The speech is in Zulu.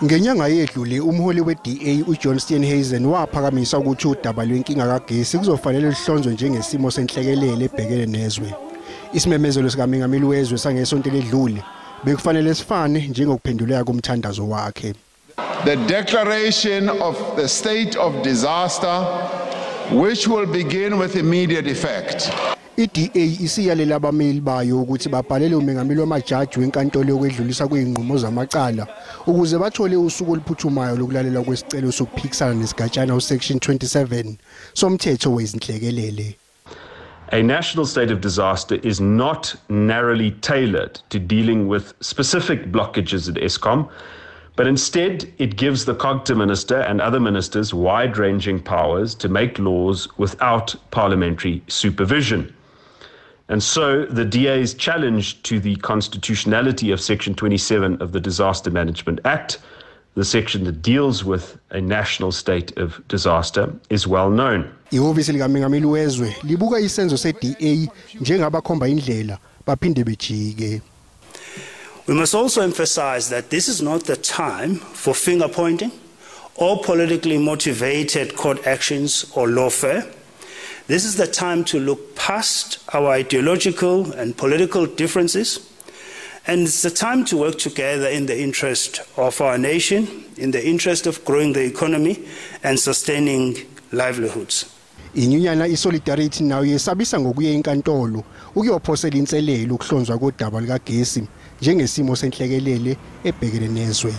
Ngenyanga yedlule umholi we-DA uJohn Steenhuisen waphakamisa ukuthi udaba lwenkinga kagesi kuzofanele luhlonzwe njengesimo senhlekelele ebhekene nezwe. Isimemezelo sikaMengameli wezwe sangesonto eledlule bekufanele sifane njengokuphenduleka komthandazo wakhe. The declaration of the state of disaster, which will begin with immediate effect. I-DA isiyalela abameli bayo ukuthi babhalele umengameli wamajaji wenkantolo yokwedlulisa kwezinqumo zamacala ukuze bathole usuku oluphuthumayo lokulalelwa kwesicelo sokuphikisana nesigatshana uSection 27 somthetho wezinhlekelele. A national state of disaster is not narrowly tailored to dealing with specific blockages at Eskom, but instead it gives the COGTA minister and other ministers wide-ranging powers to make laws without parliamentary supervision. And so the DA's challenge to the constitutionality of Section 27 of the Disaster Management Act, the section that deals with a national state of disaster, is well known. Ihhovisi likaMengameli wezwe libuka isenzo se-DA njengabakhomba indlela baphinde bejike. We must also emphasize that this is not the time for finger pointing or politically motivated court actions or lawfare. This is the time to look past our ideological and political differences, and it's the time to work together in the interest of our nation, in the interest of growing the economy and sustaining livelihoods. Inyunyana iSolidarity nayo yesabisa ngokuya enkantolo ukuyophosela inselelo ukuhlonzwa kodaba likagesi njengesimo senhlekelele ebhekene nezwe.